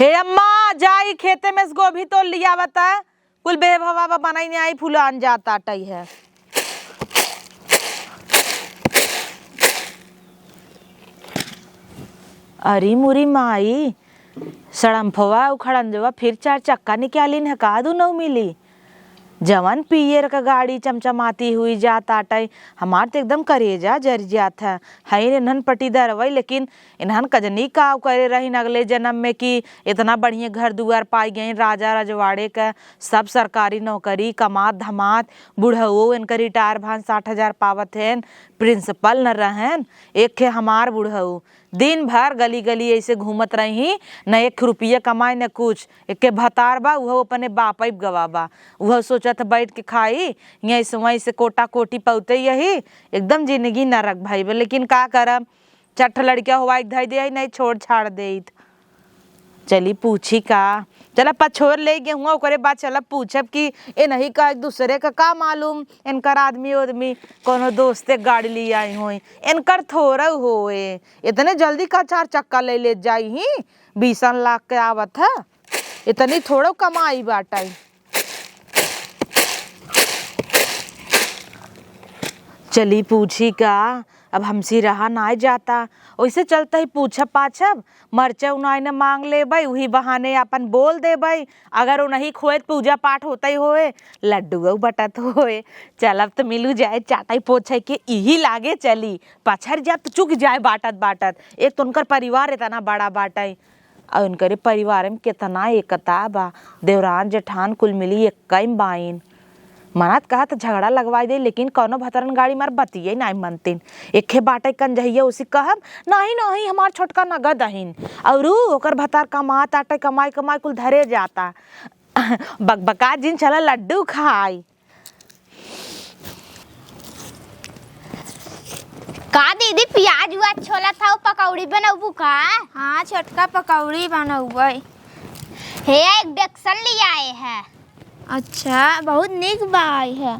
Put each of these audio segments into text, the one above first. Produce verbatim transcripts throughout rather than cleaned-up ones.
ए अम्मा, जाई खेते में से गोभी तोड़ लिया बता, कुल बेहवा बा बनाई नहीं आई, फुलान जात आटई है। अरे मुरी माई, सड़म्फवा उ खड़ंजवा फिर चार चक्का निकालिन है का, दू नौ मिली? जवन पियर क गाड़ी चमचमाती हुई जात आटई, हमार त एकदम करेजा जर जात है। हईन इन्हन पटीदारवई, लेकिन इन्हन कजनी काव करे रहिन अगले जनम में कि इतना बढ़िया घर दुआर पाई गइन, राजा रजवाड़े क, सब सरकारी नौकरी, कमात धमात, बुढ़ऊ इनकर रिटायर भान साठ हजार पावत हेन, प्रिंसिपल न रहन। एक खे हमार बुढ़ऊ, दिन भर गली गली ऐसे घूमत रही, न एक रुपया कमाए न कुछ। एके भतार बा, उहो अपने बापई गवा बा, उहो सोचत बैठ के खाई, हियाँ से वहीं से कोटा कोटी पौते यही, एकदम जिंदगी नरक भई बा। लेकिन का करब, चार ठो लड़किया होवाई के धई दे, नहीं छोड़ छाड़ देइत। चली पूछी का, चला पछोर ले गेहुआ, ओकरे बाद चला पूछब कि ए नहीं का एक दूसरे का का मालूम, इनकर आदमी उदमी कोनो दोस्ते गाड़ी ले आई होई, इनकर थोड़ा होए, इतने जल्दी का चार चक्का ले ले जाई ही, बीसन लाख के आवत है, इतनी थोड़ो कमाई बाटई। चली पूछी का, अब हमसे रहा नाय जाता, ओइसे चलते ही पूछब पाछब, मरचा उनाई ने मांग लेबई, उही बहाने आपन बोल देबई, अगर उनही खोए त पूजा पाठ होतई होए, लड्डू बटत होए, चलब त मिलू जाए, चाटई पोछई के इही लागे चली, पछर जाब त चुक जाए बाटत बाटत, एक त उनकर परिवार इतना बड़ा बाटई, अउर इनकरे परिवार में केतना एकता बा, देवरान जेठान कुल मिली एक्कई में बाइन। मनत कहत झगड़ा लगवाई दे, लेकिन कौनो भतरन गाड़ी मार बतिये नाई मनतिन। एखे बाटे कंजहिया उसी कहब, "नाही, नाही, हमार छोटका नगद अहिन।" अउर ऊ ओकर भतार कमात आटे, कमाई, कमाई कुल धरे जाता। बकबका जिन चला लड्डू खाई। का दीदी, प्याज उआज छोलत हऊ, पकौड़ी बनौबू का? हाँ छोटका, पकौड़ी बनौबै। हे, एक डेक्सन ले आए है। अच्छा, बहुत नीक बाई है।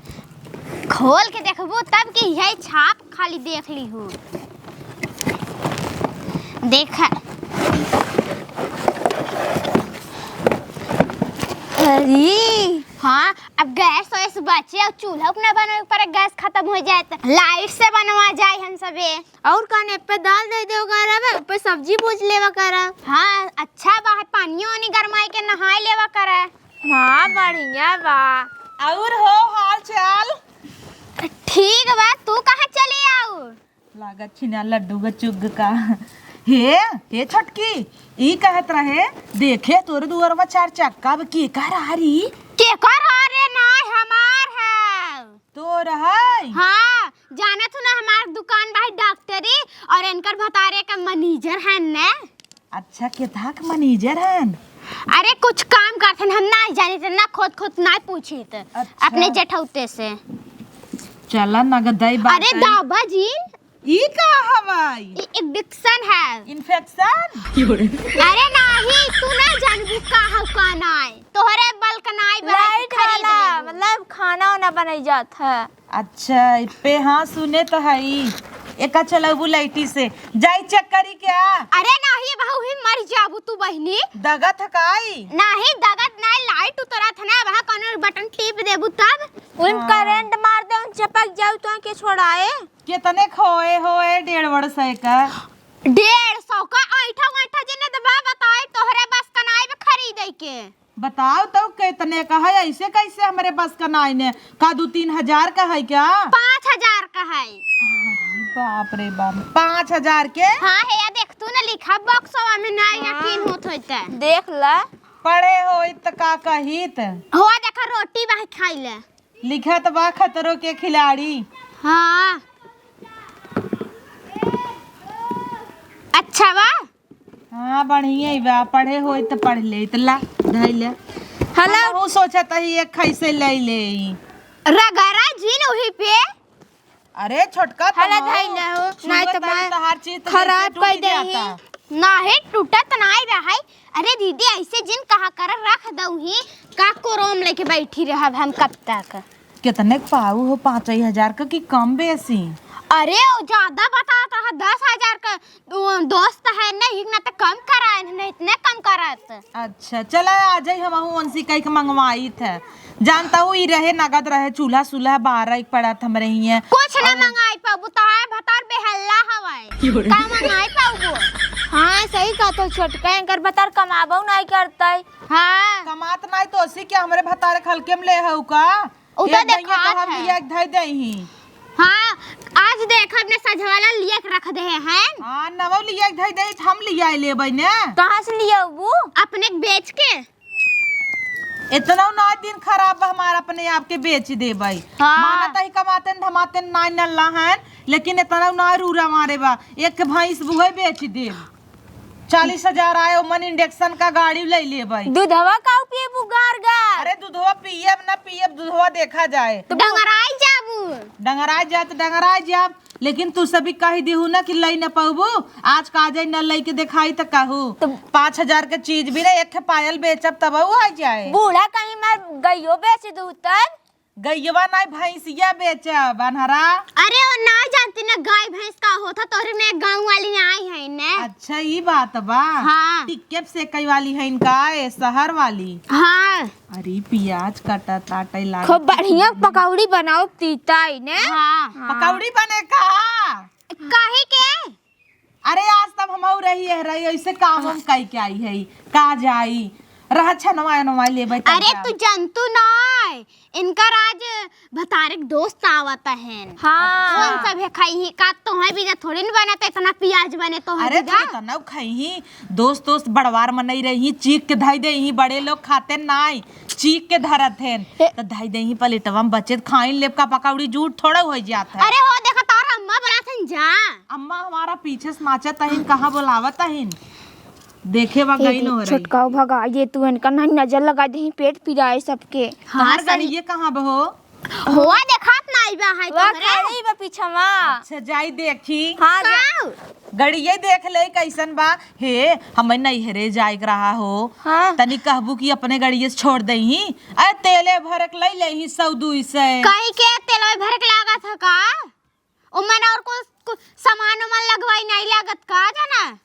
खोल के देखबू तब कि यही छाप खाली देख लीहू। देख। अरे। हाँ, अब गैस वैस बचे और चूल्हा ना बनावे पड़े, गैस खत्म हो जाए तो लाइट से बनवा जाए हम सबे। और का, ने पे दाल दे देवा करा, ऊपर सब्जी भूज लेवा करा। हाँ, अच्छा बा, है पानी वानी गरमाई के नहाए लेवा करा। हाँ, बढ़िया बा। और हो हाल चाल? ठीक बा, तू कहाँ चली आऊ? लागत छिना लड्डू ग चुग का। हे, हे छोटकी, ई कहत रहे, देखे तोरे दुआरवा चार चक्का, अब केकर आरी? केकर आरे ना, हमार है। तोर है? हाँ, जानत हूँ ना, हमार दुकान बा है डॉक्टरी और इनकर भतारे का मैनेजर है ने। अच्छा, केथा के मैनेजर हन? अरे, कुछ काम करथन, हम ना जानित, ना खोद खोद ना पूछित। अच्छा। अपने जेठौते से। चला, नगदई बात अरे आई। दाबा जी। ई का हवाई? ई इन्फेक्शन है। इन्फेक्शन? अरे नाही, तू ना जानबू का हव का नाय। तोहरे बल का नाय बना के लाइट खरीद वाला, लेबू। मतलब खाना वाना बनाई जात है। अच्छा, इप्पे हाँ सुने तो हई। एका चलबू लाइटी से। जाई चेक करी क्या? अरे नाही बहू, ही मर जाबू तू बहिनी। दगत ह काई? नाही दगत नाही, लाइट उतरत है ना, वहाँ कौनो बटन टीप देबू तब। उन हाँ। करंट मार दे, उन चपक जाऊ तो के छोड़ाए। कितने खोए होए डेढ़ वर्ष का? डेढ़ सौ का ऐठा वैठा जिन्हें दबा बताए, तोहरे बस का नाई में खरीदे के। बताओ तो कितने का है, ऐसे कैसे हमरे बस का नाई ने? का दू तीन हजार का है क्या? पाँच हजार का है। अरे बाप रे बाप, पाँच हजार के? हाँ है, या देख तू ना लिखा बॉक्सवा में, ना हाँ। यकीन होत होता। देख ला। पढ़े होइत त का कहित? हो देखा रोटी बाहे खाई ले। लिखत बा खतरों के खिलाड़ी। हाँ। अच्छा बा। हाँ, बढ़िया ही बा, पढ़े होई त पढ़ ले, त ला, धई ले। हेलो। हमहू सोचत ही एक खैसे ले ले। रगड़ा जिन वही पे। अरे छोटका, हेलो, तमाओ धई ले हो, छुआ नाई त तनी मैं तहार चीज त खराब जैसे टूट कर दे ही। जाता। नाही, टूटत नाही रहै। अरे दीदी, ऐसे जिन कहा कर, रख दऊ ही। का कोरोम लेके बैठी रहब हम कब तक? कितने क पाऊ हो, पाँच ही हजार का कि कम बेसी? अरे, वो ज्यादा बतावत रहा, दस हजार का, वो दोस्त है ना, एक ना तो कम कराए, नहीं इतने कम करत। अच्छा, चला आ जाई, हमहू उनसे कह के मंगवाई थे। जानता हूँ, ई रहे, नगद रहे, चूल्हा सूल्हा बारह एक पड़त हमरे हिये। कुछ ना और मंगाई पाबू, तोहार भतार बेहल्ला हवाए। का मंगाई पाबू? हाँ, सही कहत हो छोटका, एनकर भतार कमाबो नाई करतई। हाँ। कमात नाई तो ओसी के हमरे भतारे खलके में ले हउ का? उ तो एक दहिया देखात कहब है। लिया के धई देही। हाँ, आज देखब ने सजवाला लिया के रख दे हैं। हाँ, नवो लिया के धई देही, हम लिया लेबै ने। कहाँ से लिया वो? अपने के बेच के। इतना ना दिन खराब बा हमार, अपने आप के बेच देबै। हाँ। माना तही कमाते न धमाते न नाई नल्ला हैं, लेकिन इतना ना रूरा मारे बा, एक भैंस बुहे बेच देब। चालीस हजार आए, ओमन इंडक्शन का गाड़ी ले लेबै। दूधवा काउ पियबू गार गार? अरे दूधवा पियब ना पियब, दूधवा देखा जाए। तो डंगराई जाबू। डंगराई जाए तो डंगराई जाब, लेकिन तू सभी कह दिहू ना कि लई न पाबू। आज का जाए न लई के देखाई त कहू। तो पाँच हजार के चीज भी ना, एक ठे पायल बेचब तब वो आ जाए। बूढ़ा कहीं मार गइयो बेच दू तब। गइयवा नाई, भैंसिया बेचब, अनहरा। अरे, वो ना जानती ना गाय भैंस का होता, तोहरे में गाँव वाली आई है ने। अच्छा, ई बात बा। हाँ। टिकट से कई वाली है इनका, ए, शहर वाली। हाँ। अरे, पियाज कटा ताटे लागे। खूब बढ़िया पकौड़ी बनाओ, तीता ही ने। हाँ। हाँ। पकौड़ी बने का? काहे के? अरे आज तब हम और रही है, रही ऐसे काम हम कई के आई है, का जाई, रह छनवा नवा लेबै तब अरे जाब। तू जनतू नाय, इनकर आज भतारे के दोस्त आवत हैं। हाँ। कौन सब है खाई ही का, तोहे भी जा थोड़ी न बनत, इतना पियाज बने तोहे अरे भी तू जा। इतना खाई ही, दोस्त दोस्त बड़वार मनई रही, चीख के धई दे ही, बड़े लोग खाते नाय। चीख के धरत हेन। ए- त धई देही प्लेटवा में बचे त खाइन लेब का, पकौड़ी जूठ थोड़ा होइ जात है। अरे हो देखा तोर अम्मा बोलात हन जा। अम्मा हमारा पीछे से नाचत अहिन, कहाँ बोलावत अहिन? देखे बा ए गई दे, न हो रही। छोटकाऊ भगा ये तू इनका ना नजर लगा देही, पेट पिराए सबके। हाँ, तोहार सही। गड़िए कहाँ बा हो? होआ देखात नाई बा है वाह, तोहरे। खड़ी बा पीछवा। अच्छा, जाई देखी। हाँ, जा। का? गड़िए देख ले कैसन बा। हे, हमें नैहरे जाए के रहा हो। हाँ। तनी कहबू कि अपने गड़िए से छोड़ देही। अरे, तेले भरक लई लेही सौ दुई सौ। कहीं के तेलवे भरक लागत है का? ओमन और कुछ, कुछ सामान उमान लगवाई नहीं लागत का जाना?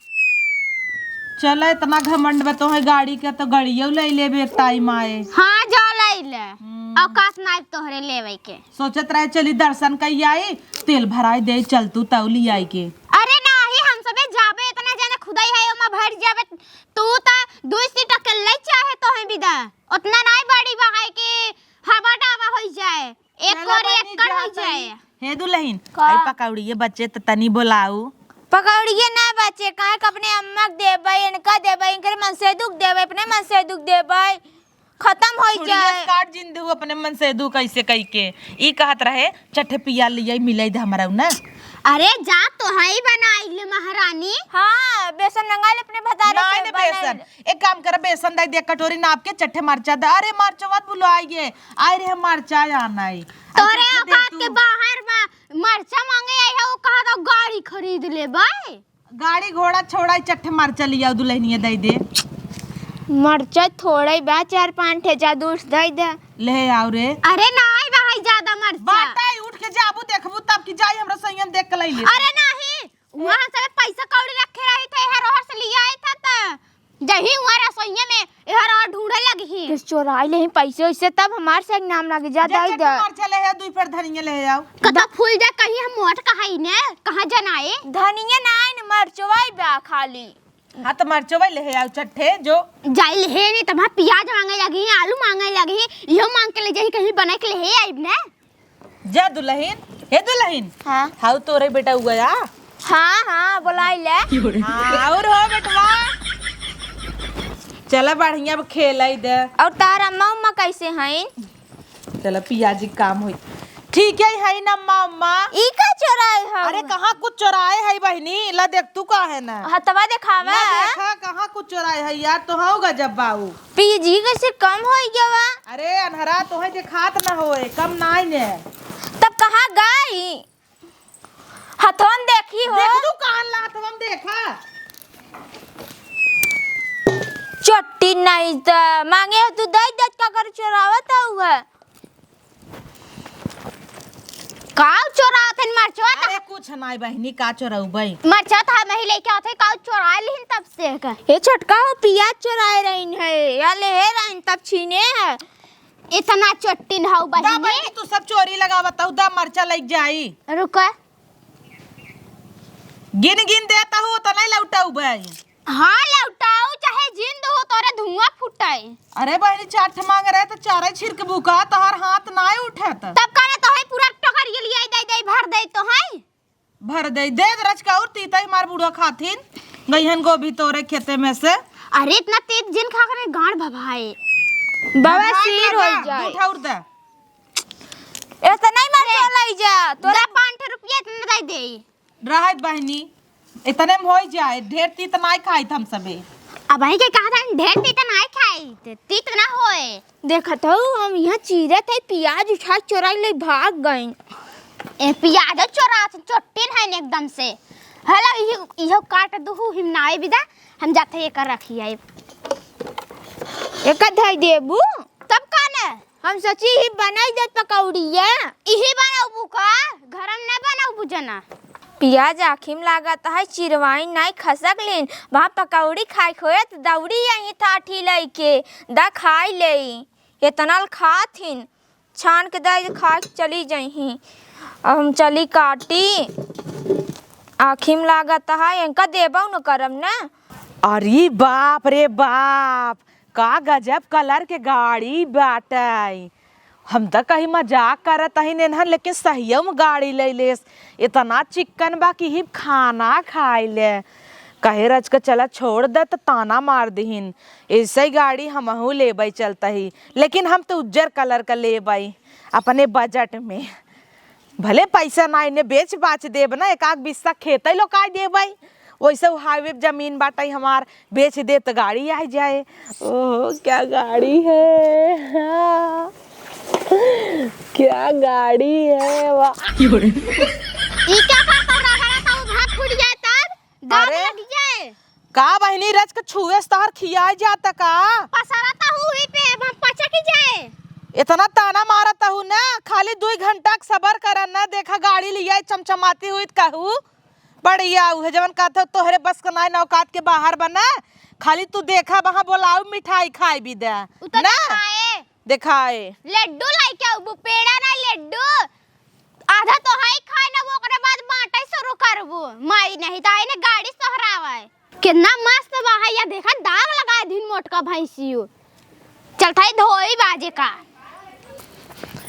चला, इतना घमंड बा तोहे गाड़ी के, तो गाड़ियो ले लेबे एक टाइम आए। हाँ, जा ले ले। हम्म। औकात नाई तोहरे लेवे के। सोचत रहे चली दर्शन कई आई, तेल भराई दे चल तू तौली आई के। अरे नाही, हम सबे जाबे, इतना जने खुदाई है, ओमा भर जाबे। तू त दुई सीट अकेले चाहे तोहे बिदा, उतना नाई बड़ी बहाई के हवा डावा होई जाए। एक चला कोरी बहिनी, एकड़ जा होई जाए। तनी। हे दुलहिन, का? आई पकौड़िए बचे त तनी बोलाऊ। पकौड़िए ना बचे, काहे के अपने अम्मा के देबै, इनका देबै, इनकरे मन से दुख देबै, अपने मन से दुख देबै, खतम होई चुड़िया जाए। काट जिन देहु अपने मन से दुख ऐसे कई के। ई कहत रहे, चट्ठे पिया लिया, मिलाई दे हमरा ना। अरे जा तो हई बनाई ले महारानी। हाँ, बेसन मंगाई ले अपने भतारे नाई से ने बनाई बेसन। ले। एक काम कर, बेसन दे दे, कटोरी नाप के चट्ठे मरचा दे। अरे मरचा मत भुलाइए, आए रे मरचा आना है। तोरे औकात के बाहर बा, मरचा मांगे आई है, वो कहा था गाड़ी खरीद ले भाई। गाड़ी घोड़ा छोड़ा, चट्ठे मरचा लिया दुलहिनिया दे दे। मरचा थोड़ा ही बा, चार पाँच ठे जा दूस दे दे। ले आओ रे। अरे नाई भाई ज्यादा मरचा। बाटा उठ के जाबू देखबू तब कि जाई हमरा संयम देख के लई ले। अरे नहीं, वहाँ से पैसा कौड़ी रखे रही थे, हर ओहर से लिया आए था त जही हुआ रसोइया में एहर और ढूंढे लगी। किस चोराई लेही पैसे वैसे तब हमार से एक नाम लागे जा जा दाई चट्टे दा। मार चले है, दुई पेड़ धनिया ले आओ। कता फूल जा कहीं हम मोट कहाई ने, कहाँ जनाए? धनिया ना आए न मरचवाई बा खाली। हाँ तो मरचवाई ले आओ चट्टे जो। जाई ले है नहीं तब पियाज मांगे लगी, आलू मांगे लगी, यो मांग के ले जाई कहीं बना के ले आइब ने। जा दुलहिन, हे दुलहिन। हाँ। हाउ तोरे बेटा हुआ या? हाँ, हाँ, बोलाई ले। हाँ, और हो बेटवा? चला बढ़िया अब खेलाई दे। और तार अम्मा उम्मा कैसे हैं? चला पियाजी काम होई। ठीक है, है ना अम्मा उम्मा? ई का चोराए हो? अरे कहाँ कुछ चोराए है बहिनी? ला देख तू का है ना? हथवा देखावा। ला देखा कहाँ कुछ चोराए है यार, तो हौ गजब बाऊ। पीजी कैसे कम होई गवा? अरे अनहरा तोहे देखात ना होए, कम नाई ने। तब कहाँ गई? हथवन देखी हो। देख तू कान ला हथवन देखा। चट्टी नहीं त मांगे हो तू दई दे का कर चोरावत हुआ। काउ चोरावत हन मरचवा त? अरे कुछ नाई बहिनी, का चोरउबै? मरचवा त हमही लेके आवत है, काउ चोराइ लिहिन तब से का? ए छोटका हो, पियाज चोराए रहिन है, या लेहे रहिन तब छीने है। इतना चोट्टिन हउ दा बहिनी। बहिनी, तू सब चोरी लगावत हउ, दा मरचा लइके जाई। रुका। गिन गिन देत हउ, उतना ही लौटउबै। हाँ, लौटाउ, चाहे जिंद हो, तोरे धुआं फूटे। अरे बहिनी, चार ठे मांग रहे त चारे छिड़कबू का, तोहर हाथ नाय उठत। तब का ना, तोहे पूरा टोकरिया लियाई दे, दे, भर दे तोहे। भर दे, दे दे रचका, और तीतै हमार बूढ़ा खाथिन, गइहन गोभी तोरे खेते में से। अरे इतना तीत जिन खा करे गांड भभाए। बवासीर होइ जाए। दू ठा और दे। इतना ही मत ले। चलाई जा, तोरे दे पाँच ठे रुपया इतना दे दे। रहत बहिनी, इतने में होइ जाए, ढेर तीत नाय खाइत हम सबे। अबहीं के कहत हन, ढेर तीत नाय खाइत, तीत ना होए। देखत हउ, हम इहाँ चीरत है, पियाज उठा के चोराइ ले भाग गइन। ए, पियाज चोरात, चोट्टिन है एकदम से। हला, इहो, इहो काट दुहु, हिमनाए बिदा, हम जात है एकर रखी आइब। एकर धइ देबू? तब का न? हम सोची ही बनाई दे पकौड़िया। इही बनाउबू का? घर में न बनाउबू जना। पियाज आँखी में लागत है, चिरवाइन नाई खसक लेन। वहाँ पकौड़ी खाए खोए त दौड़ी आई थाठी लइके, दा खाई लेई। एतना ल खात हिन, छान के दे खा के चली जइहीं। अब हम चली काटी, आँखी में लागत है, इनका देबउ न करब न। अरे बाप रे बाप, का गजब कलर के गाड़ी बाटइ। हम त कहीं मजाक करत हइन एनहन, लेकिन सहियो में गाड़ी लइ लेस। एतना चिक्कन बा कि हिप खाना खाइ ले। कहे रच के चला छोड़ दे त ताना मार दिहिन। ऐसइ गाड़ी हमहू लेबइ चलतही, लेकिन हम त उज्जर कलर क लेबइ अपने बजट में। भले पइसा नाहीं, एने बेच बाच देब न, एक आध बिस्सा खेतइ लोकाइ देबइ। वइसे उ हाईवे पे जमीन बाटइ हमार, बेच दे त गाड़ी आइ जाए। ओहो, क्या गाड़ी है, हाँ। क्या गाड़ी है, वाह। ई का करता रगड़ा त उ भाग फूट जाए तब? दाँत अरे, लग जाए। का बहिनी, रच के छुए से तोहर खियाइ जात का? पसरत हउ हुई पे, अब हम पचक जाए। एतना ताना मारत हउ न, खाली दुइ घंटा क सबर कर न, देखा गाड़ी लियाइ चमचमाती हुई त कहू। बढ़िया उहे जवन कहत हउ, तोहरे बस क नाहीं, औकात के बाहर बना। खाली तू देखा, वहाँ बोलाउ, मिठाई खाइ भी दे। उ त ना? देखाए। देखाए। लड्डू लइके आउबू, पेड़ा नाहीं, लड्डू। आधा तोहइ खाए न, ओकरे बाद बाँटइ सुरू करबू। माई नहीं त आइ न गाड़ी सोहरावइ। केतना मस्त बा है, या देखा दाग लगाए दिन मोटका भैंसियो। चल थाई धोई बाजे का।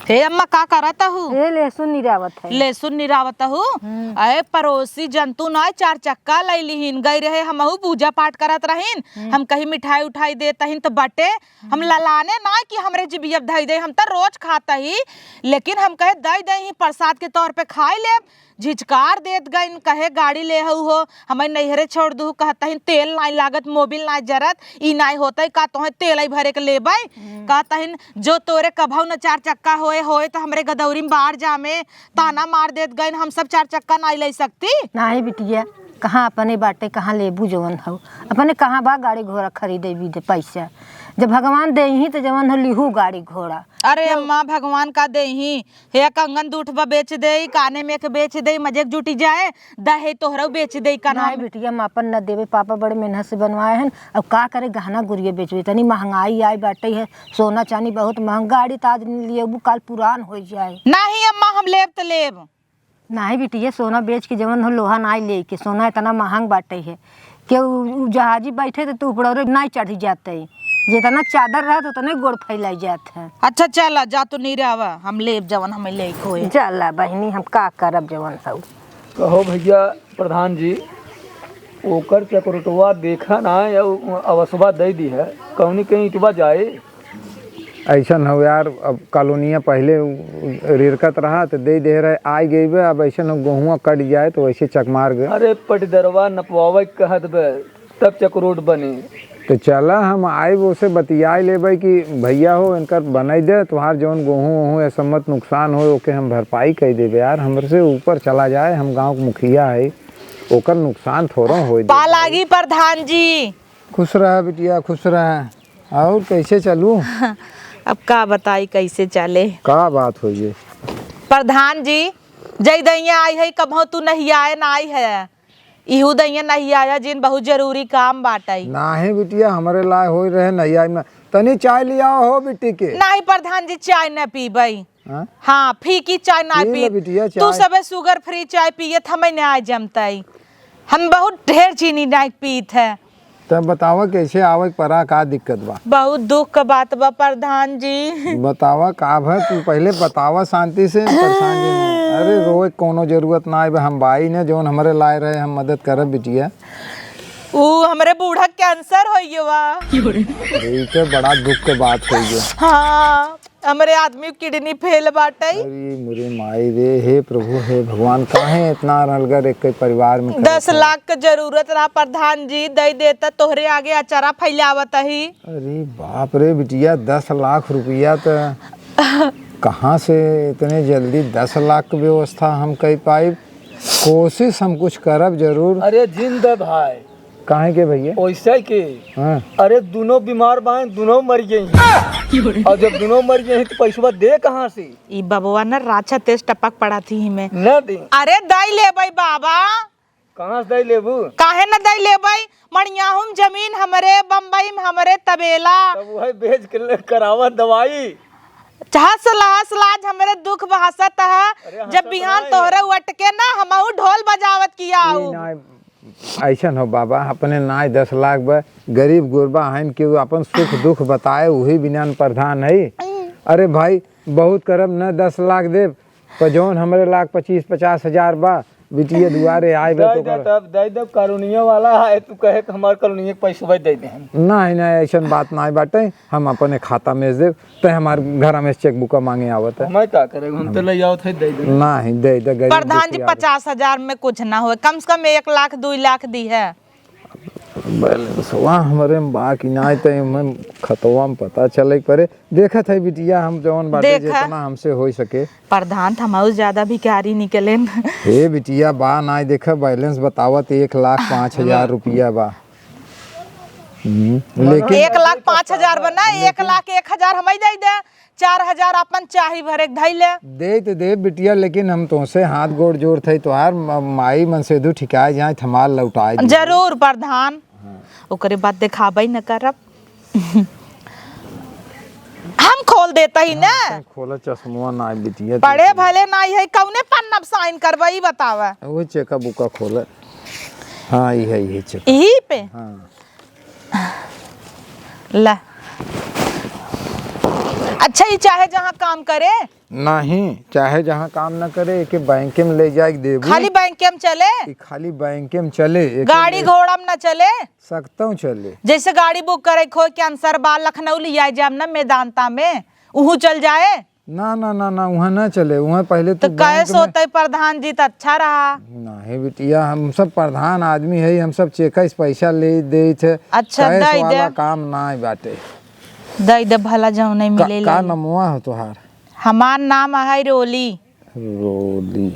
हे अम्मा, का करत हू? ए, लहसुन निरावत है। लहसुन निरावत हू? हम्म। अरे, पड़ोसी जंतु ना चार चक्का लइ लिहिन, गइ रहे, हमहू पूजा पाठ करत रहिन, हम्म। हम कहीं मिठाई उठाई देत हइन त बटे, हम हम्म। ललाने ना कि हमरे जिबिया धइ दे, हम त रोज खात ही, लेकिन हम कहे दइ दे ही प्रसाद के तौर पे खाइ लेब, झिझकार देत गइन, कहे गाड़ी लेहउ हो, हमइ नैहरे छोड़ दुहु, कहतहिन तेल नाई लागत, मोबिल नाई जरत, ई नाई होतइ, का तोहे तेलइ भरे के लेबइ? हम्म। कहतहिन जो तोरे कभउ न चार चक्का होए, होए त हमरे गदौरी में बार जामे, ताना मार देत गइन, हम सब चार चक्का नाई लइ सकती। नाहीं बिटिया, कहाँ अपने बाटे, कहाँ लेबू जवन हउ, अपने कहाँ बा गाड़ी घोड़ा खरीदे भी दे पइसा, जब भगवान देइहीं त जवन हउ लिहू गाड़ी घोड़ा। अरे तो अम्मा, भगवान का देइहीं, हे कंगन दूठ बा बेच देई, काने में एक बेच देई, मजे के जुटी जाए, दहे तोहरउ बेच देई, का नाहीं नाम? बिटिया, हम आपन न देबे, पापा बड़े मेहनत से बनवाए हन। अब का करे, गहना गुरिया बेचबे, इतनी महंगाई आई बाटे है, सोना चानी बहुत महंग, गाड़ी त आज लेबू, काल पुरान होइ जाए। नाहीं अम्मा, हम लेब त लेब। नाहीं बिटिया, सोना बेच के जवन हो लोहा नाहीं लेके, सोना इतना महंग बाटे है। केहू उ जहाजी बैठे त तू उपड़ौरे नाहीं चढ़ी जाते। जितना चादर रहत उतने गोड़ फैलाई जात है। अच्छा चला, जा तू निरावा, हम लेब जवन हमें लेके होए। चला बहिनी, हम का करब जवन हउ। कहो भइया प्रधान जी, ओकर चकरोटवा देखा ना, या उ अवसवा दइ दिहे, कउनी कहीं इटवा जाए। अइसन हउ यार, अब कॉलोनिया पहिले उ रिरकत रहा त दइ देहे रहे, आइ गइबे, अब अइसन हउ गोहुआ कट जाए त वइसे चकमार गए। अरे पटिदरवा नपवावे के कहत बे, तब चकरोट बने। त चला हम आइब ओसे बतियाइ लेबइ कि भइया हो इनकर बनइ दे, तोहार जउन गोहूँ वोहूँ या सम्मत नुकसान होइ ओके हम भरपाई कइ देबे यार, हमरे से ऊपर चला जाए, हम गाँव के मुखिया हई, ओकर नुकसान थोड़ो होइ देबे। पा लागी प्रधान जी। खुश रहा बिटिया, खुश रहा। अउर कइसे चलू? अब का बताई कइसे चले। का बात होइ गइ? प्रधान जी, जय दैया आई है, कबहूँ तू नहीं आए ना आई है। इहू दैया नहीं आया जिन, बहुत जरूरी काम बाटई। नाही बिटिया, हमरे लाए होई रहे नहीं आई में। तनी चाय लियाओ हो बिट्टी के। नाही प्रधान जी, चाय न पीबई। हाँ? हाँ, फीकी चाय ना पी ले पी। बिटिया, तू चाय। सबे sugar free चाय पिए, त हमें ना जमतई। हम बहुत ढेर चीनी ना पीत है। तब बतावा, कैसे आवे के परा, का दिक्कत बा? बहुत दुख का बात बा प्रधान जी। बतावा का भा, तू पहले बतावा शांति से, परेशान जी नहीं। अरे रोए के कौनो जरूरत ना आए बा, हम बाई ने जौन हमरे लाए रहे, हम मदद करब बिटिया। ऊ हमरे बूढ़ा cancer होइ गवा। अरे, ई तो बड़ा दुख के बात होइ गवा। हाँ, हमरे आदमी kidney fail बाटई। अरे मोरे माई रे, हे प्रभु, हे भगवान, काहे इतना रलगर एक परिवार में करत दस है? लाख के जरूरत रहा प्रधान जी, दे देता, तोहरे आगे अचरा फैलावत ही। अरे बाप रे बिटिया, दस लाख रुपया त कहाँ से इतने जल्दी दस लाख के व्यवस्था हम कर पाइब? कोशिश हम कुछ करब जरूर। अरे जिंद भाई। काहे के भैया? ओइसे के। हाँ। अरे दुनो बीमार बाएं, दुनो मर गई। और जब दुनो मर गई तो पैसवा दे कहाँ से? ई बबवा न राछा तेज टपक पड़ा थी ही में। न दे। अरे दई लेबई बाबा। कहाँ से दई लेबू? काहे न दई लेबई? मड़ियाहू में जमीन हमरे, बम्बई में हमरे तबेला। तब वही बेच के ले करावा दवाई। हंस ला, हंस ला, आज हमरे दुख बहसत है। अरे जब हंसत बिहान नाई। तोहरे उठ के ना हमहू ढोल बजावत किया ई आऊ। नाई, ऐसन हो बाबा, अपने नाई दस लाख बा, गरीब गुरबा हन कि उ अपन सुख दुख बताए, वही बिना प्रधान है। अरे भाई, बहुत करब न दस लाख देब, पर जौन हमरे लाख पच्चीस पचास हजार बा, बिटिया दुआरे आए बा दे तो दे कर। तब दे दे, करुणिया वाला है, तू कहे कि हमार करुणिया के पैसवा दे दे हम। नहीं, नहीं, ऐसन बात नहीं बाटे, हम अपने खाता में देब, ते हमार घर में cheque book मांगे आवत है। हमें का करे, हम तो ले आवत है, दे दे। नहीं, दे दे, गरीब प्रधान जी, दुखिया। पचास हजार में कुछ ना होए, कम से कम एक लाख, दुई लाख दी है। Balance वा हमरे में बा कि नाई, त एमे खतवा में पता चले के परे। देखत है बिटिया, हम जवन बाटे देखा। जेतना हमसे होई सके। प्रधान त हमहू ज्यादा भिखारी निकलेन। हे बिटिया, बा नाई, देखा balance बतावत एक लाख पाँच हजार हाँ। रुपया बा। हम्म, लेकिन एक लाख पाँच हजार बा ना, एक लाख एक हजार हमही दे दे। चार हजार अपन चाही भरे के धइले। दे तो दे बिटिया, लेकिन हम तोसे हाथ गोड़ जोड़त हई, तोहार म-, माई मनसेधु ठिकाए जाए, त हमार लौटाए दे। जरूर प्रधान। हाँ। ओकरे बाद देखाबे न करब। हम खोल देत ही न। हाँ, खोला चश्मवा ना बिटिया, पढ़े भले नाई है, कौने पन्ना पे sign करबा, ई बतावा। वो cheque book खोला। हाँ, ई है, ई है cheque। यही पे? हाँ। ला। अच्छा, ई चाहे जहाँ काम करे? नहीं, चाहे जहाँ काम न करे, एके बैंक में ले जाए के देबू। खाली बैंक में चले? ई खाली बैंक में चले, एके गाड़ी ले घोड़ा में न चले? सकतौ चले। जैसे गाड़ी book करे, खो के answer बा, लखनऊ लियाए जाम न, मेदांता में, उहू चल जाए? ना, ना, ना, ना, उहाँ ना चले, उहाँ पहिले तो तू बैंक कैसे में होते प्रधान जी, तो अच्छा रहा। नहीं बिटिया, हम सब प्रधान आदमी है, हम सब cheque से पैसा ले देत है। अच्छा, cash दे दे। वाला काम ना बाटे। दे दे भला, जौन नहीं का, मिले का ले। नमवा हो तोहार? हमार नाम है रोली। रोली।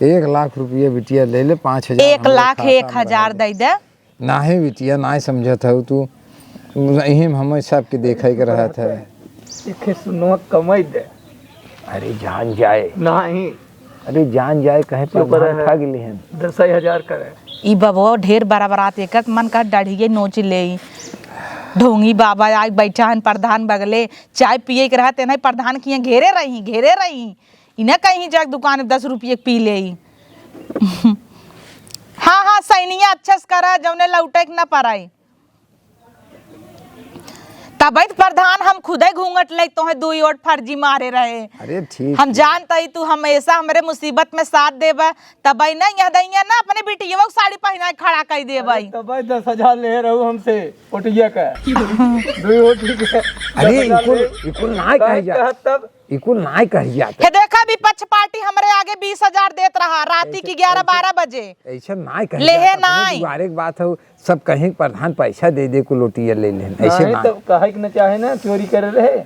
एक लाख रुपया बिटिया ले ले, पाँच हजार एक हमरे लाख खाता एक में हजार रह दे दे। नाहीं बिटिया, नाहीं समझत हऊ तू। यही में हमें सबके देखे के रहत है। एके सुनवा कमाई दे। अरे जान जाए। नाहीं। अरे जान जाए, कहे क्यों पर करे धान है? खा गेली हन। दस हजार करे। ई बबुआ ढेर बड़ा बरात, एकर मन का डढ़िए नोच लेई। ढोंगी बाबा आइ बैठा हन प्रधान बगले, चाय पिए के रहत, एनही प्रधान किए घेरे रही, घेरे रही। इन्हें कहीं जाके दुकान में दस रुपये पी लेई। हाँ, हाँ, सैनिया अच्छे से करा, जौने लौटे के न पराई। तबे त प्रधान हम खुदे घूंघट ले तोहे दुई ओट फर्जी मारे रहे। अरे ठीक हम है। जानत ही तू हमेशा हमरे मुसीबत में साथ देबे, तबे न यह दैया न अपने बिटियवा के साड़ी पहनाए खड़ा कर देबे। अरे तबे दस हजार ले रहू हमसे ओटिया का। दुई ओटी के अरे दस हजार इकुल, ले। इकुल ना काहे कहे जा। कहत तब? ई कुल नाय कही जात। हे देखा, विपक्ष पार्टी हमरे आगे बीस हजार देत रहा राती ऐसे, की ग्यारह ऐसे, बारह बजे। ऐसे नाय कही लेहे जात, अपने नाय। दुआरे के बात हो, सब कहीं प्रधान पैसा दे दे, कुल लोटिया ले लेन, ऐसे नाय नाय। तो कहे के न चाहे ना, चोरी करे रहे।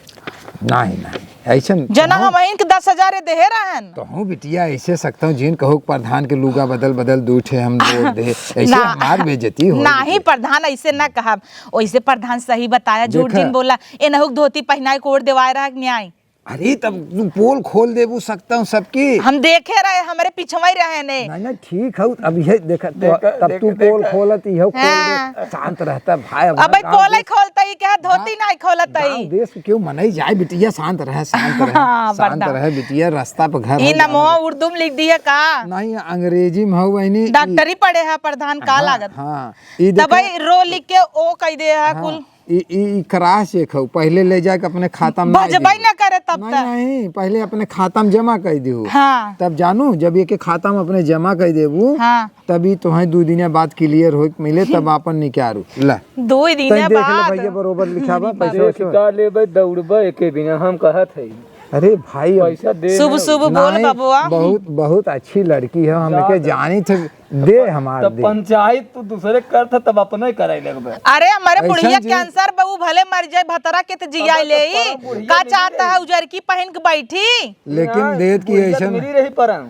नाय, नाय, ऐसे न जना कहूँ, हम इनके दस हजार देहे रहन। तो हूँ बिटिया, ऐसे सकता हूँ, जिन कहो प्रधान के लुगा बदल बदल दू ठे हम बोल दे, ऐसे ना, हमार बेइज्जती हो नाही रही। प्रधान, ऐसे ना कहब, वैसे प्रधान सही बताया, झूठ देखा। जिन बोला, एनहुक धोती पहनाए कोड देवाए रहा न्याय। अरे, तब तू पोल खोल देबू सकता हूँ सबकी। हम देखे रहे, हमरे पिछवा ही रहे ने। नहीं, नहीं, ठीक है, अब यह देखा, तो देखा, तब देखा, तू पोल देखा। खोलत, यह खोल दे। हाँ। शांत रहता भाई, अब अबे गाँव पोल ही देश, खोलता ही क्या, धोती गाँव, नहीं खोलता ही। गाँव देश के क्यों मनई जाए बिटिया, शांत रहे, शांत रहे, हाँ, शांत बर्दाश्त। रहे बिटिया, रास्ता पर घर ई है, नमवा जाओ। उर्दू में लिख दिया का? नहीं, अंग्रेजी में हो बहनी। डॉक्टरी पढ़े है प्रधान, का हाँ, लागत? हाँ, ई तब देखा। भाई रो लिख के ओ कह दे है हाँ। कुल। ई, ई, ई cross check हौ, पहिले ले जाके अपने खाता में नाहीं भजबई दिहू। ना करे तब नाहीं, तक। नाहीं, पहिले अपने खाता में जमा कइ दिहू। हाँ। तब जानू, जब एके खाता में अपने जमा कइ देबू, हाँ। तब ई तोहें दू दिना बाद clear होइके मिले, तब आपन निकारू। ला। दू दिना तैं देख ले बाद। भैया, बरोबर लिखा बा, अरे पैसा बाप। वैसा। का लेबे, दौड़बे एके बिना, हम कहत हई। अरे भाई, अब पैसा दे शुभ, ना। शुभ बोल नाहीं, बबुआ। बहुत, बहुत अच्छी लड़की है, हम जा एके तो। जानी थे। दे हमार तब दे। पंचायत तू दूसरे करत ह, तब अपने करे लगबे। अरे, हमरे ऐसा बुढ़िया जी। कैंसर बा, ऊ भले मर जाए, भतरा के त जिया अब ले तो ई। परम बुढ़िया का मिली चाहता रही। है, उजरकी पहिन के बैठी? लेकिन ना, देत की बुढ़िया तो ऐसन मिली रही परम।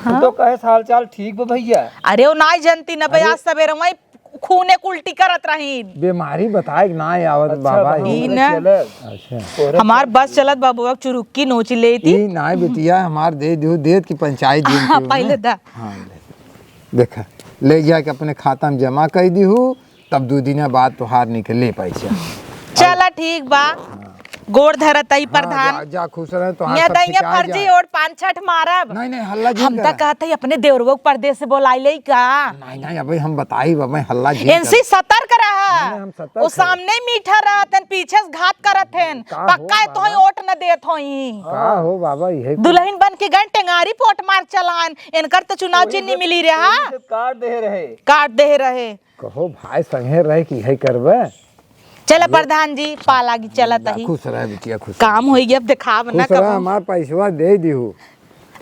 तू तो कहे हाल चाल ठीक बा भैया। अरे, वो नाई जनती न बे, अरे। आज सवेरे वहीं खूने के उल्टी करत रही। बीमारी बताए के नाई आवत अच्छा, बाबा, बाबा, ई हमरे ना। चले। अच्छा। तोरे हमार चले। बस चलत बाबू, अब चुरुक्की नोच लेती। ई नाई बिटिया, हमार दे दियो, देत की पंचायत जी हाँ, के पहिले ओने। दा। हाँ, ले। देखा, ले जाके अपने खाता में जमा कइ दिहू, तब दू दिना बाद तोहार निकले पैसा। चला ठीक बा, हाँ। गोड़ धरत हई हाँ, प्रधान। जा, जा, खुश रहे, तोहार यहाँ सब तो यहाँ ठिकाए फर्जी जाए। ओट पाँच छठ मारब। नहीं, नहीं, हल्ला जिन हम करा। तो कहत हई अपने देवरवो के परदेस से बोलाई ले का? नहीं, नहीं, अबे हम बताई, अबे हल्ला जिन एनसी करा। सतर्क रहा। नहीं, नहीं, हम सतर्क वो हैं। सामने मीठा रहत हैं, पीछे से घात करत हैं। का हो पक्का है, तोहई बाबा? ओट न देत होई। का हो बाबा, इहे कुल दुल्हन बन के गए टेंगारी पोट मार चलान, इनकर तो चुनाव वही चिन्ह से, मिली रहा। वही से काट दे रहे। काट दे रहे। कहो भाई, संगे रह के इहे करबे। चला प्रधान जी, पा लागी, चलत जा, ही। खुश रह बिटिया, खुश रह। काम होई गया, अब देखाब ना खुश रह, कबो। हमार पैसवा दे दिहू।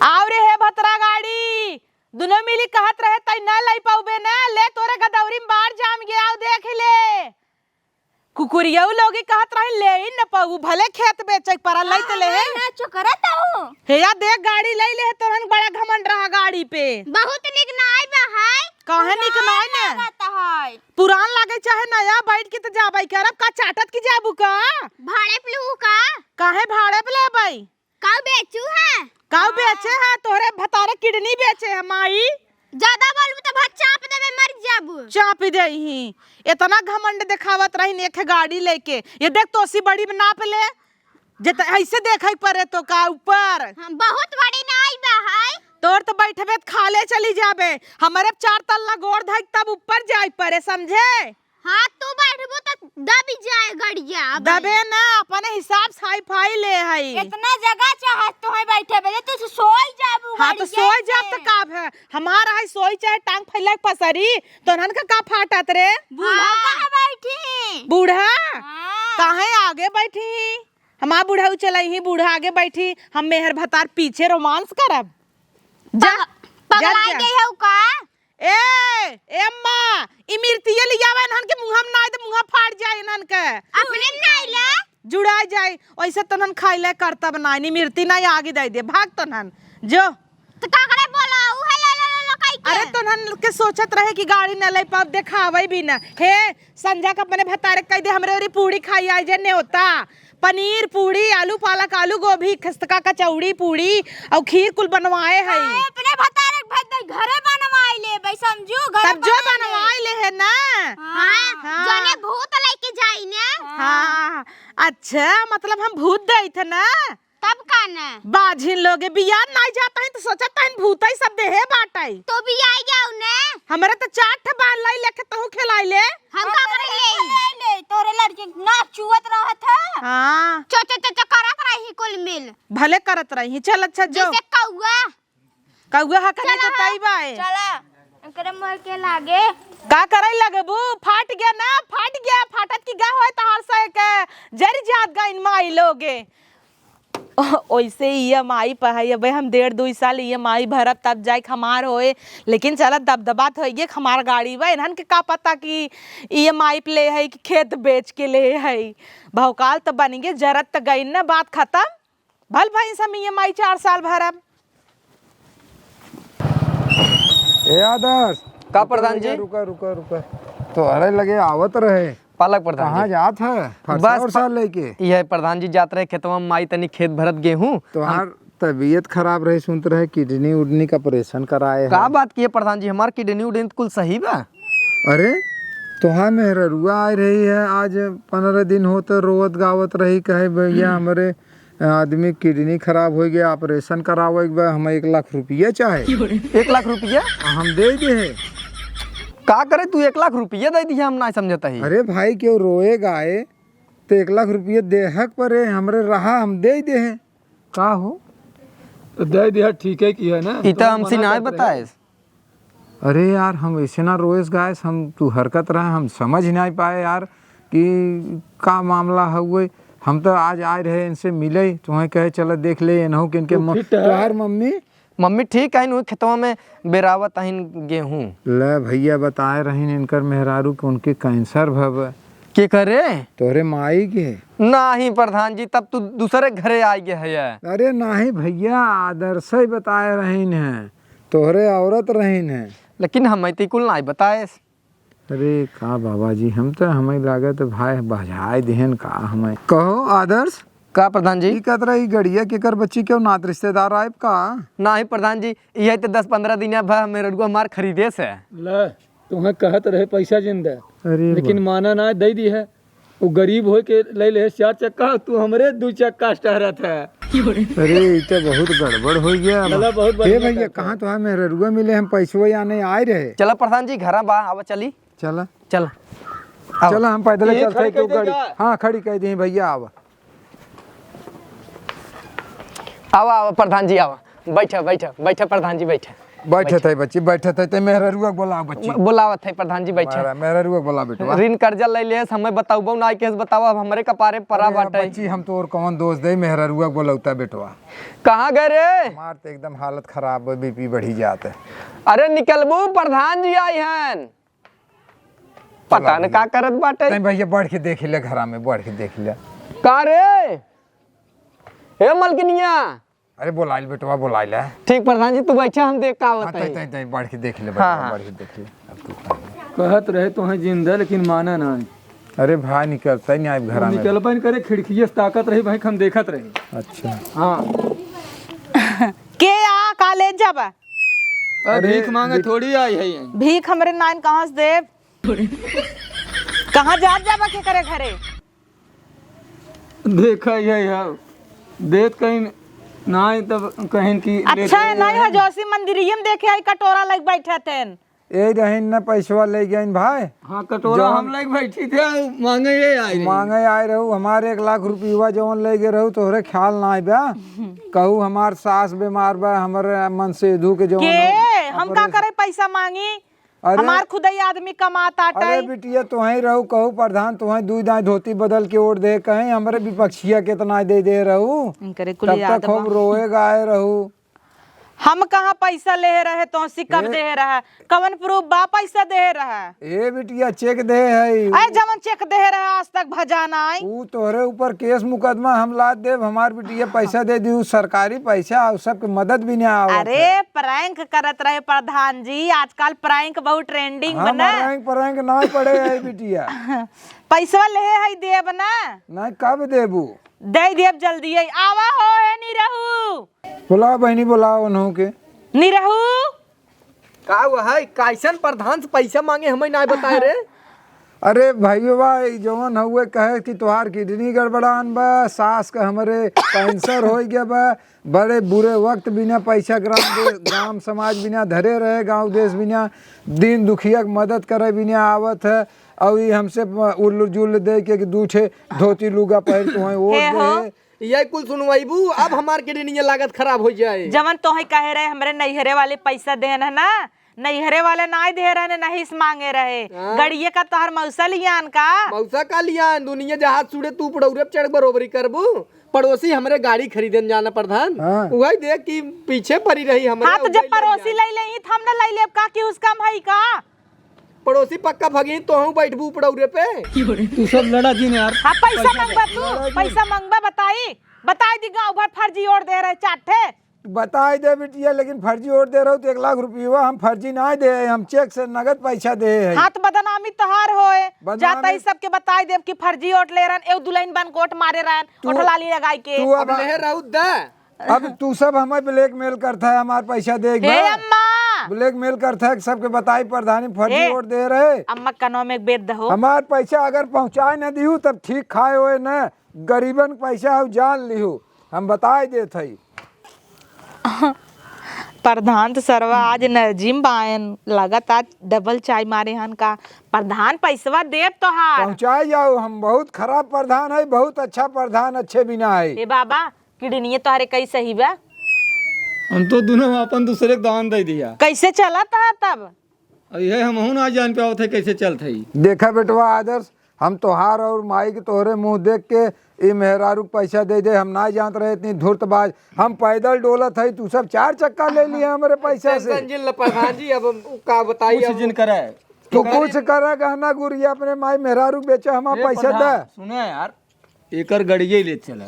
आव रे हे भतरा गाड़ी, दुनो मिली कहत रहे तई ना लई पाउबे ना, ले तोरे गदौरी में बाढ़ जाम गया, आव देख ले। कुकुरियऊ लोगी कहत रही, ले ही न पाऊ, भले खेत बेचे के परा, लई त ले। हाँ, ना चुकरत हूँ। हे या देख, गाड़ी लई ले, तोहन बड़ा घमंड रहा गाड़ी पे। बहुत निक नाई बा है। काहे निक नाई न? लागत है। पुरान लागे चाहे नया, बैठ के त जाबै करब, का चाटत की जाबू का? भाड़े पे लू का? काहे भाड़े पे लेबै? काऊ बेचू है? काऊ हाँ। बेचे है? तोहरे भतारे किडनी बेचे है माई। ज्यादा बोलबू तो भात चाप देबे, मर जाबू। चाप देही। इतना घमंड देखावत रही एक गाड़ी लेके। ये देख तोसी बड़ी नाप ले। जे त ऐसे देखे परे तो का ऊपर। हम बहुत बड़ी नाई बा है। तोर तो बैठबे त खाले चली जाबे। हमरे चार तल्ला गोड़ धइक तब ऊपर जाए परे, समझे? हाँ, तू बैठबो त दबी जाए गड़िया अब। दबे ना, अपने हिसाब से हाई फाई ले हई। इतना जगह चाहत तो है बैठे बे, तू सोई जाबू हाँ, तो गड़िया सोई जाब पे। त का भे? हमार है सोई चाहे टांग फैला के पसरी, तोहन का का फाटत रे? बूढ़ा हाँ। कहाँ बैठी? बूढ़ा? हाँ। काहे आगे बैठी? हमार बूढ़ा उ चलाई ही, बूढ़ा आगे बैठी, हम मेहर भतार पीछे रोमांस करब। जा, पग-, जा, पगलाई जा। गई हऊ का? ए, ए अम्मा, ई मिर्तिये लियावा इन्हन के मुँह में नाई दे, मुँह फाट जाए इन्हन के। अपने में नाई ले। जुड़ा जाए, ऐसे तनन खाइले करतब नाई, नी मिर्ती नाई आगे दे दे, भाग तनन, जो। तो का करे बोला, उहे ले ले ले ले कई के। अरे तनन के सोचत रहे कि गाड़ी न ले पाब, देखावे भी ना। हे, संझा का अपने भतारे कह दे, हमरे ओरी पूड़ी खाई आई जे नेवता। पनीर पूड़ी, आलू पालक, आलू गोभी, खस्तका कचौड़ी पूड़ी अउ खीर कुल बनवाए हई। काहे अपने भतारे के भेज दे, घरे बनवाई लेबे, समझू, घरे तब जो बनवाई ले। बनवाई ले है ना। हाँ, हाँ। जने भूत लेके जाई ने। हाँ, अच्छा, मतलब हम भूत देई थे ना। तब का ने? बाझिन लोगे बियान नाई जात हई त सोचत हई भूतई सब देहे बाटई। तो बियाई जाऊ ने। हमरे त चार ठे बान लाई लेके तहू खेलाई ले। हम का करे ले? ले, ले, तोरे लड़की ना चुअत रहत है। हाँ। चो, चो, चो, चो करत रही कुल मिल। भले करत रही। चल अच्छा जो। जैसे कौआ। कौआ हा कने चला तो हा। तई बाए। चला। एकरे मोर के लागे। का करे लगबू? फाट गया ना, फाट गया। फाटत की गा होए तहार से के जरी जात गइन माई लोगे। ओइसे ईएमआई पे है, अबे हम डेढ़ दुई साल ईएमआई भरब तब जाइके हमार होए, लेकिन चला दबदबा तो होइए कि हमार गाड़ी बा, इन्हन के का पता कि ईएमआई पे ले है कि खेत बेच के ले है। भौकाल तो बन गए, जरत तो गई ना, बात खत्म। भल भैंस हम ईएमआई चार साल भरब। ए आदर्श, का प्रधान जी? रुका, रुका, रुका। तोहरे लगे आवत रहे। पालक प्रधान कहाँ जी। जात है? फरसा बस उरसा प-, लेके? यह प्रधान जी जात रहे खेतवा में, माई तनी खेत भरत गेहूँ। तोहार हम तबीयत खराब रही, सुनत रहे kidney उडनी का operation कराए का है। बात किए प्रधान जी, हमार kidney उडनी तो कुल सही बा। अरे, तोहार मेहररुआ आए रही है, आज पन्द्रह दिन होत रोवत गावत रही, कहे, "भैया, हमरे आदमी kidney खराब होइ गया, operation करावे के बा, हमें एक लाख रुपया चाहे।" एक लाख रुपया? हम दे दे हैं। का करे तू एक लाख रुपया दे दिया, हम ना समझता ही। अरे भाई, केहू रोए गाए तो एक लाख रुपया देहक परे, हमरे रहा, हम दे दे हैं। का हो? तो दे दिया, ठीक है किया ना। ई तो हमसे ना बताए। अरे यार, हम ऐसे ना रोएस गाएस, हम तू हरकत रहे, हम समझ नहीं पाए यार कि का मामला हउए। हम तो आज आए रहे इनसे मिले, तुम्हें कहे चला देख ले, इनहू के इनके तू म-, fit है? तोहार मम्मी? मम्मी ठीक है, उ खेतवा में बेरावत आहिन गेहूँ। ले भैया, बताए रहिन इनकर मेहरारू के उनके cancer भव। के करे? तोहरे माई के। नाही प्रधान जी, तब तू दूसरे घरे आइ गए है। अरे नाही भैया, आदर्श ही बताए रहिन है। तोहरे औरत रहिन है। लेकिन हमइ ती कुल नाई बताएस। अरे का बाबा जी, हम तो हमइ लागत भाई बजाए देहन का हमइ। कहो आदर्श। का प्रधान जी? ई कहत रहा, ई गड़िया केकर बच्ची, केहू नात रिश्तेदार आइब का? नाही प्रधान जी, इहे तो दस पन्द्रह दिन अब मेहररुआ हमार खरीदे से। ले, तुम्हें कहत रहे पैसा जिन दे, अरे लेकिन वाह। माना ना, दे दी है। वो गरीब होय के ले ले चार चक्का, तू हमरे दू चक्का से टहरत है। अरे, ई तो बहुत गड़बड़ हो गया। चला, बहुत हे बढ़िया भैया, करता। कहाँ तोहार मेहररुआ मिले, हम पैसवा याने आए रहे। चला प्रधान जी, घरा बा, आवा चली। चला। चला। आवा। चला, हम पैदल ये चलते खड़ी हैं, तू कर गाड़ी। देगा। हाँ, खड़ी कर दी भैया, आवा। आवा, आवा प्रधान जी, आवा। बैठा, बैठा, बैठा प्रधान जी, बैठा। बैठे बैठा। थे बच्ची, बैठे थे, ते मेहररुआ के बोलाओ बच्ची। ब-, बोलावत है प्रधान जी, बैठा। मेहरा-, मेहररुआ के बोला बेटवा। ऋण कर्जा ले लेस, हमें बताउबो ना, केस बतावा, अब हमरे कपारे परा अरे बाटे। बच्ची, हम तोर कौन दोष दे, मेहररुआ के बोलौता बेटवा। कहाँ गए रे? हमार तो एकदम हालत खराब है, B P बढ़ी जात है। अरे निकलबू, प्रधान जी आई हन। पता न का करत बाटे। नहीं भैया, बढ़ के देख ले, घरा में बढ़ के देख ले। का रे? हे मलकिनिया। अरे बोलाइल बेटवा, बोलाइल है। ठीक प्रधान जी, तू बैठा, हम देख का हाँ, होता है। तै, तै, तै, बढ़ के देख ले बेटवा, हाँ, हाँ। बढ़ के देख ले। अब तू कहाँ है? कहत रहे तो हैं जिंदा, लेकिन माना ना। अरे भाई, निकलता ही नहीं आइब घरा में। निकलबे न करे, खिड़किया से ताकत रही भाई, हम देखत रही। अच्छा। हाँ। के आ, कॉलेज जाबा? अरे, अरे, भीख मांगे बिट- थोड़ी आई है ये। भीख हमरे नाइन कहाँ से देब? कहाँ जात जाबा के करे घरे? देखा ये है, देत कहीं नाई तब कहीं की अच्छा है, नाई है, जोशी मंदिरिये में देखे आई कटोरा लग बैठा थे। ए रहीन न पैसवा ले गइन भाई। हाँ, कटोरा जौन हम लइके बैठी थे, मांगे ये आए रही। मांगे आए रहू, हमारे एक लाख रुपया जौन ले गए रहू, तोहरे ख्याल ना आए बा। कहू हमार सास बीमार बा, हमरे मन से धू के जौन के? हो, हम का अपने करे पैसा मांगी? अरे, हमार खुदई आदमी कमात अरे आटे। बिटिया, तोहें रहू, कहू प्रधान, तोहें दुई दाई धोती बदल के ओढ़ दे, कहें हमरे विपक्षिया केतना दे दे रहू। इनकरे कुल तब याद तक खूब बा। रोए गाए रहू। हम कहाँ पैसा लेहे रहे, तोहसी कब ए- देहे रहा? कवन proof बा पैसा देहे रहा? ए बिटिया, cheque देहे हई। अरे जवन cheque देहे रहा, आज तक भजा ना आई। ऊ तोहरे ऊपर case मुकदमा हम लाद देब, हमार बिटिया पैसा दे दी, ऊ सरकारी पैसा, ऊ सबके मदद भी ना आवत अरे है। Prank करत रहे प्रधान जी, आजकल prank बहुत trending हम बना। Prank, prank ना पड़े है बिटिया। पैसवा लेहे हई, देब ना? नहीं, कब देबू? दे देब जल्दी है। आवा हो, ए निरहू। बोलाओ बहिनी, बोलाओ उन्हों के। निरहू। का हुआ है? कैसन प्रधान से पैसा मांगे, हमें ना बताए रे। अरे भैया, ई जवन हउए कहे कि तोहार kidney गड़बड़ान बा, सास का हमरे cancer हो गया बा, बड़े बुरे वक्त बिना पैसा ग्राम दे-, ग्राम समाज बिना धरे रहे, गांव देश बिना दीन दुखिया के मदद करे बिना आवत है, और ई हमसे उल्लू जुल्लू दे के कि दू ठे धोती लुगा पहन के वहीं ओढ़ हे हो। दे। यही कुल सुनवाइबू, अब हमार kidney लागत खराब हो जाए। जवन तोहे कहे रहे, हमरे नैहरे वाले पैसा देन है ना, नैहरे वाले नाई दे रहे, नहीं से मांगे रहे। हाँ। गड़िए का तोहर मौसा लियान का? मौसा का लियान? दुनिया जहाज सुड़े तू पड़ौरे पे चढ़ बरोबरी करबू? पड़ोसी हमरे गाड़ी खरीदन जाना प्रधान, हाँ। वही देख कि पीछे पड़ी रही हमरे, हाँ, तो जब पड़ोसी ले ले ही, तो हम ना ले लेब का कि उसका हम हई का? पड़ोसी पक्का भगी, तोहू बैठबू उपड़ौरे पे। तू सब लड़ा जिन यार। हाँ, पैसा पैसा मांगबा दे। तू, लड़ा जिन। पैसा मांगबा, बताई, बताई दी गाँव भर फर्जी ओढ़ दे रहे चार ठे। बताई दे बिटिया, लेकिन फर्जी ओट दे रहू तो एक लाख रुपया हम फर्जी नाहीं दे, हम चेक से नगद पैसा दे है। हाँ, तो बदनामी तोहार होए। बदनामी जाता ही सबके बताई देब कि फर्जी ओट ले रहन, एउ दुल्हन बन के ओट मारे रहन, तू, ओठ लाली लगाई के। तू अब अब ले रहू दा। अब तू सब हमें ब्लैकमेल करता है, हमार पैसा दे एक हे बार। अम्मा! ब्लैकमेल करता है, सबके बताई प्रधानी फर्जी ए, ओट दे रहे। अम्मा कनो में एक बेद दहो। हमार पैसा अगर पहुँचाए न दिहू तब ठीक खाए होए न, गरीबन के पैसा हो जान लिहू, हम बताई देत हई। प्रधान तो सरवा आज एनर्जी में बायन, लगत आज डबल चाय मारे हन का। प्रधान पैसवा देब तोहार। पहुँचाए जाओ, हम बहुत खराब प्रधान है, बहुत अच्छा प्रधान अच्छे बिना है। ए बाबा, किडनिये तोहरे कई सही बा? हम तो दुनो अपन दूसरे के दान दे दिया। कैसे चलत है तब? अब यह हमहू ना जान पावत है कैसे चलत है। देखा बेटवा आदर्श, हम तोहार और माई के तोहरे मुँह देख के ई मेहरारू के पैसा दे दे, हम ना जानत रहे इतनी धूर्तबाज। हम पैदल डोलत है, तू सब चार चक्का ले लिए हमरे पैसा से। टेंशन जिन ल प्रधान जी, अब हम का बताई कुछ अब। जिन करे। तू कुछ करा गहना गुरिया अपने माई मेहरारू के बेचे, हमार ए पैसा प्रधान, दे। सुने यार, एकर गड़िये ले चला।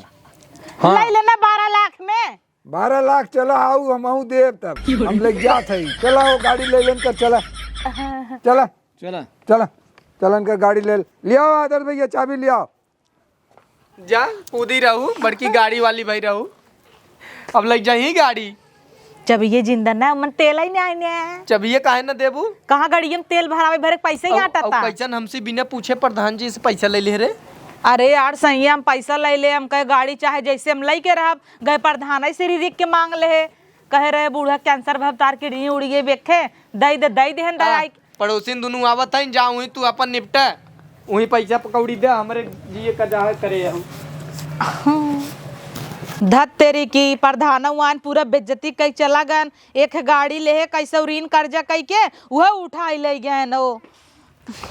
हाँ। ले लेना बारह लाख में। बारह लाख चला, आऊ हमहू देब तब। हम लेके जात हई। चला हो गाड़ी ले लेन कर चला। चला। चला। चला। चलन कर गाड़ी ले लियाओ आदर्श भैया, चाबी लियाओ। जा, कूदी रहू, बड़की गाड़ी वाली भाई रहू। अब लग जाही गाड़ी। जब ये जिंदा ना, मन तेल ही ना आने। जब ये काहे ना देबू? कहाँ गाड़िया में तेल भरावे भरे के पैसे ही अउ, आटा अउ ता। कैसन हमसे बिना पूछे प्रधान जी से पैसा ले ले रे? अरे यार सैया, हम पैसा ले ले, हम कहे गाड़ी चाहे जैसे हम लेके रहब, गए प्रधान ऐसे रिरिक के मांग ले, कहे रहे बूढ़ा कैंसर भव तार किडनी उड़ी गई बेखे, दई दे, दई देहन आ, दवाई। पड़ोसिन दुनू आवत हईन, जा उहीं तू अपन निपटा, उहीं पैसा पकौड़ी दे, हमरे जिए का जाहे करे हम। धत तेरी की, प्रधान वान पूरा बेइज्जती कई चला गन, एक गाड़ी लेहे कैसे ऋण कर्जा कई के, उहे उठाई ले गए न ओ।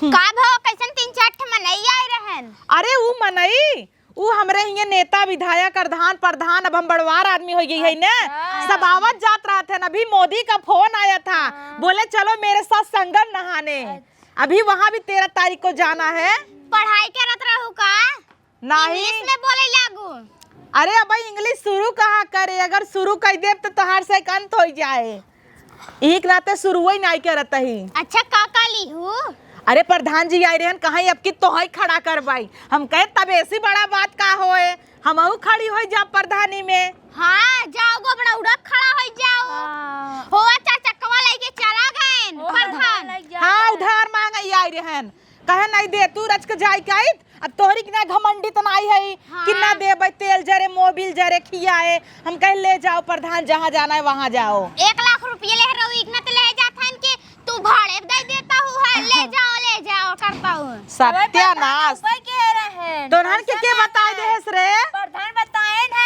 का भो, कैसन तीन चार ठे मनई आए रहन? अरे ऊ मनई, ऊ हमरे हियां नेता, विधायक, अर्धान, प्रधान, अब हम बड़वार आदमी हो गई है ना। अच्छा। सब आवत जात रहत है ना। अभी मोदी का फोन आया था, हाँ। बोले, "चलो मेरे साथ संगम नहाने।" अच्छा। अभी वहाँ भी तेरह तारीख को जाना है। पढ़ाई करत रहू का? नहीं। English में बोले लागू। अरे अब English शुरू कहाँ करे, अगर शुरू कर देब तो तोहार से एक अंत हो जाए। इही के नाते शुरुओ ही नाई करत ही। अच्छा, का का लिहू? अरे, प्रधान जी आए रहन, कहाँ अब की तोहई खड़ा करबाई। हम कहे, "तब ऐसी बड़ा बात का होए, हमहू खड़ी होई जा प्रधानी में।" हाँ, जाओ गो, बड़ा उड़क खड़ा होई जाओ। हाँ। हो, चार चक्कवा लेके चला गए ओ, प्रधान। लेके जा। हाँ, उधार मांगे आए रहन। कहे, "नहीं दे, तू रच के जाई के आइत।" अब तोहरी के ना घमंडी तो नाई है कि हाँ। ना देबै, तेल जरे, मोबिल जरे, खियाए। हम कहे, "ले जाओ प्रधान, जहाँ जाना है वहाँ जाओ।" एक लाख रुपये ले रहो, इतना तो ले जात हन कि तू भाड़े दे देता हूँ, है, "ले जाओ, ले जाओ," करता हूँ। सत्यानाश। अबे प्रधान, ऊपर के रहन। तोहन के के बताए देहस रे? प्रधान बताए न।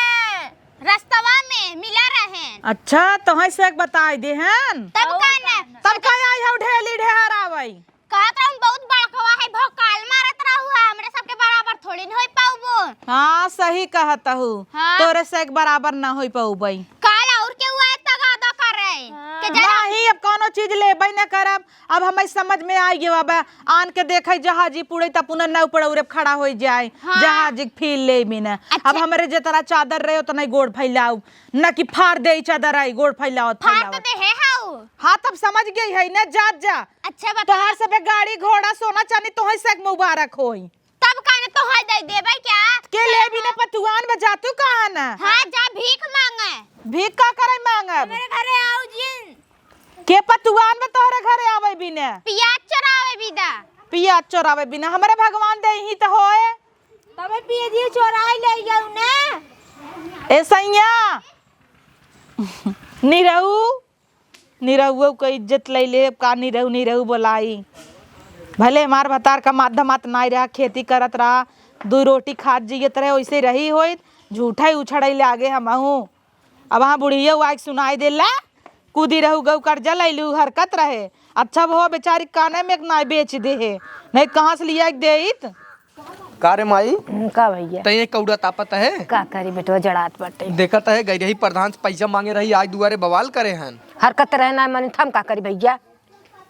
रस्तवा में मिला रहन। अच्छा, तोहई से एक बताए देहन। तब का ना? तब का आई हौ ढेली ढेर आवई। कहत रहूं बहुत बड़कवा है, भौकाल मारत रहू है, हमरे सबके बराबर थोड़ी न होई पाउबो। हाँ, सही कहत हू। हाँ। तोरे से एक बराबर ना होई पाउबई। काल और केहू आए तगादा करे। हाँ। के जरा नहीं, अब कौनो चीज लेबे न करब। अब हमें समझ में आ गया बा, आन के देखे जहाजी पुड़े त पुनः नौ पड़ौरे खड़ा होई जाए। हाँ। जहाजी के फील ले बिना। अच्छा। अब हमरे जितना चादर रहे उतना ही गोड़ फैलाऊ, न कि फाड़ दे ई चादर आई गोड़ फैलावत फाड़ फैलावत। तो दे है हाउ। हाँ, तब समझ गई है न, जात जा। अच्छा, बता। तोहार सबे गाड़ी, घोड़ा, सोना, चांदी तोहई से मुबारक होई। तब काने तोहई दे देबै क्या? के ले भी ना पतुआन बा, जा तू कहाँ ना? हाँ, जा भीख मांगे। भीख का करे मांगब? मेरे घरे आओ जिन। के पतुआन बा तोहरे घरे आवे बिना? पियाज चोरावे बिदा। पियाज चोरावे बिना? हमरे भगवान दे ही तो होए। तबे पियाजी चोराई ले गऊ ने। ए सैया, निरहू, निरहुआ का इज्जत ले ले, का निरहू, निरहू बोलाई। भले हमार भतार का माध्यमात नाई रहा, खेती करत रहा, दू रोटी खात जियत रहे, वैसे रही होइत, झूठा ही उछड़ै ले आगे हमहू। अब वहाँ बुढ़िया आके सुनाई देला, कूदी रहू गऊ कर्जा लैलू हरकत रहे। अच्छा भवा बेचारी काने में एक नाई बेच दे है, नहीं कहाँ से लिया के देइत? का रे माई? हम्म, का भैया? तैं कौड़ा तापत है? का करी बेटवा, जड़ात बाटे। देखत है, गई रही प्रधान से पैसा मांगे रही, आज दुआरे बवाल करे हन। हरकत रहे ना, माने हम का करी भैया?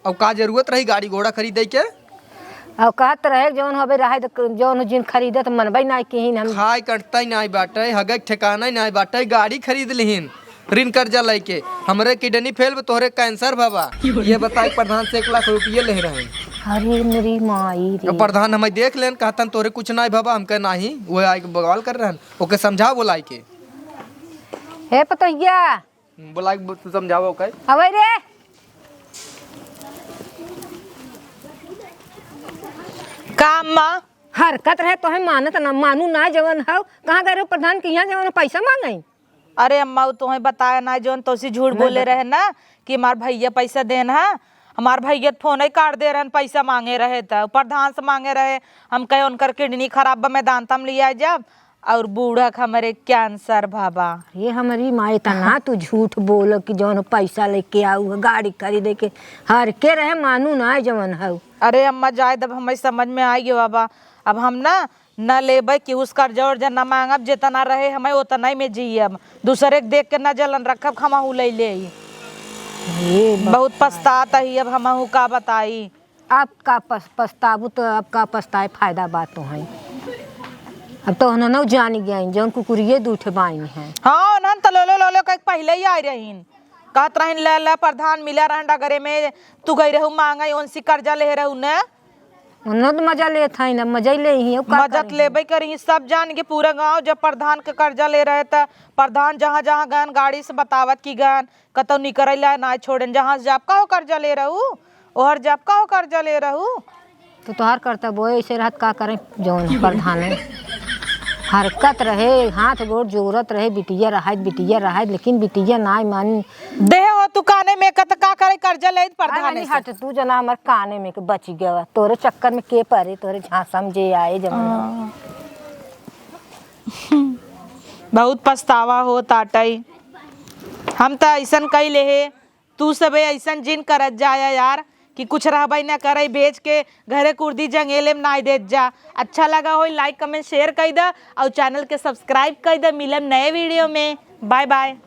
अब का जरूरत रही गाड़ी घोड़ा खरीदे के? अब कहत रहे, जौन हबे रहे, त जौन जिन खरीदे त मनबे नाई किहिन हम। खाए कटता ही नाई बाटे, हगे के ठिकाना ही नाई बाटे, गाड़ी खरीद लिहिन। ऋण कर्जा लइके। हमरे kidney fail बा, तोहरे cancer भवा। ये बताइ प्रधान से एक लाख रुपये ले रहे। अरे मेरी माई रे। अब प्रधान हमें देख लेन, कहतन तोहरे कुछ नाहीं भवा, हमके नाहीं, वो आइके बवाल कर रहन। ओके समझाओ बोलाइके। हे पतोहिया। बोलाइके बो-, तू समझाओ ओके। अबे रे। का अम्मा? हरकत रहे तोहे मानत ना, मानू ना जवन हौ। कहाँ गए रहो प्रधान के यहाँ जवन पैसा माँगइ? अरे अम्मा, उ तोहे बताए ना, जौन तोसे झूठ नहीं बोले बता। रहे ना कि हमार भइया पैसा देन है, हमार भइया त फोन ही काट दे रहन, पैसा माँगे रहे त प्रधान से माँगे रहे। हम कहे उनकर kidney खराब बा, मैदान तम लिया जब, और बूढ़ा के हमरे cancer भवा। ये हमरी माई, इतना तू झूठ बोल कि जौन पैसा लेके आऊ है गाड़ी खरीदे के, हर के रहे मानू ना जवन हौ। अरे अम्मा, जाए दब, हमें समझ में आइ गयो बाबा। अब हम ना न लेबै, केहू से कर्जा उर्जा न माँगब, जेतना रहे हमें ओतना ही में जियब। दूसरे के देख के न जलन रखब, हमहू ले ले। ये बात बहुत है। पछतात ही अब, हमहू का बताई। अब का पस-, पछताबू तो अब का पछताए, फायदा बात तो है। अब तो उन्होंने जान गया, जौन कुकुरिये दू ठे बाई हैं। हाँ, उन्हन तो लोलो लोलो कह के पहिले ही आइ रहीन, कहत रहीन, "ले ले, प्रधान मिला रहन डगरे में, तू गई रहू माँगइ, ओनसी कर्जा ले रहू ने।" उन्हों तो मजा लेत हैं ना, मजा ही ले ही, अब का मजा करें? लेबे करी, सब जान के पूरा गाँव जब प्रधान के कर्जा ले रहे त प्रधान जहाँ जहाँ गन गाड़ी से बतावत कि गन कतौ निकरैला ना छोड़ेन, जहाँ से जाब का हो कर्जा ले रहू, ओहर जाब का हो कर्जा ले रहू। तो तोहार कर्तव्य ऐसे रहत का करें, जौन प्रधान है। हरकत रहे, हाथ गोड़ जोरत रहे, बिटिया रहाइत, बिटिया रहाइत, लेकिन बिटिया नाय मानी। देह हो तू काने में कत का करे, कर्जा ले प्रधान अरे से। हट, तू जना हमर काने में के बच गवा। तोरे चक्कर में के परे, तोरे झांसा में जे आए जवन। हाँ। बहुत पछतावा हो ताटई। हम त ऐसन कई लेहे, तू सबे ऐसन जिन करत जाया यार, कि कुछ रहबे न करे, बेच के घरे कुर्दी जंगेले में नाय देत जा। अच्छा लगा होई, like, comment, share कई दा और channel के subscribe कई दा। मिलब नए video में, bye bye।